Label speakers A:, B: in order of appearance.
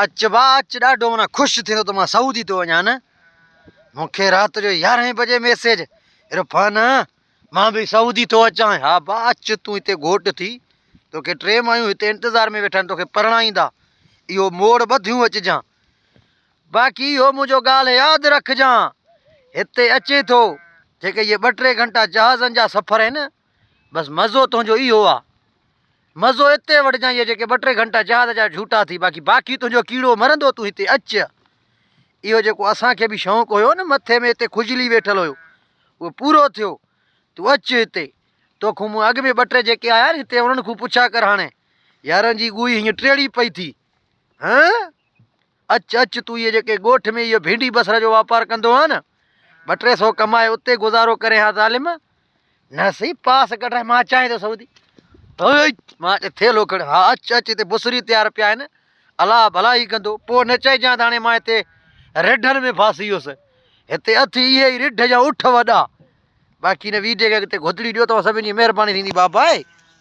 A: اچ با اچ ڏاڍو معنيٰ خوش ٿيندو ته مان سعودي ٿو وڃان نه مون کي رات جو يارهين بجي ميسيج عرفان مان به سعودي ٿو اچان ها با اچ تون هتي گهوٽ ٿي توکي ٽي مايون هتي انتظار ۾ ويٺا آهن توکي پرڻائيندا اهو موڙ ٻڌيون اچجان باقي اهو منهنجو ڳالهه ياد رکجان هتي اچين ٿو جيڪي اهي ٻه ٽي گهنٽا جهازن جا سفر آهن بس مزو تنهنجو اهو آ مزو اتي وٺجان اهي جيڪي ٻه ٽي گهنٽا جهاز جا جهوٽا ٿي باقي باقي تنهنجو ڪيڙو مرندو تون هتي اچ اهو جيڪو اسان کي به شوق هيو نه مٿي ۾ هتي کجلي ويٺل هيو اهو پورو ٿيو تون اچ هتي توکون مون اڳ ۾ ٻه ٽي جيڪي آيا آهن هتي انهن کان پڇا ڪر هاڻي يارن جي ڳوئي هيئن ٽيڙي پئي ٿي هن اچ اچ تون اهي جيڪي ڳوٺ ۾ اهو ڀينڊي بصر جو واپار ڪندو آهي نه ٻه ٽي سو ڪمائي اتي گذارو ڪرين ها ظالم نه سهي پاس ڪڍرائي مان اچان ٿو سعودي مان چي ٿيلهو کڻ ها اچ اچ هتي بصري تيار پيا آهن الله ڀلائي ڪندو پوء نه چئجان ته هاڻي مان هتي رڍن ۾ ڦاسي ويس هتي اٿي اهي ئي رڍ جا اٺ وڏا باقي نه ويڊيو کي اڳتي گهدڙي ڏيو توهان سڀني جي مهرباني ٿيندي بابا.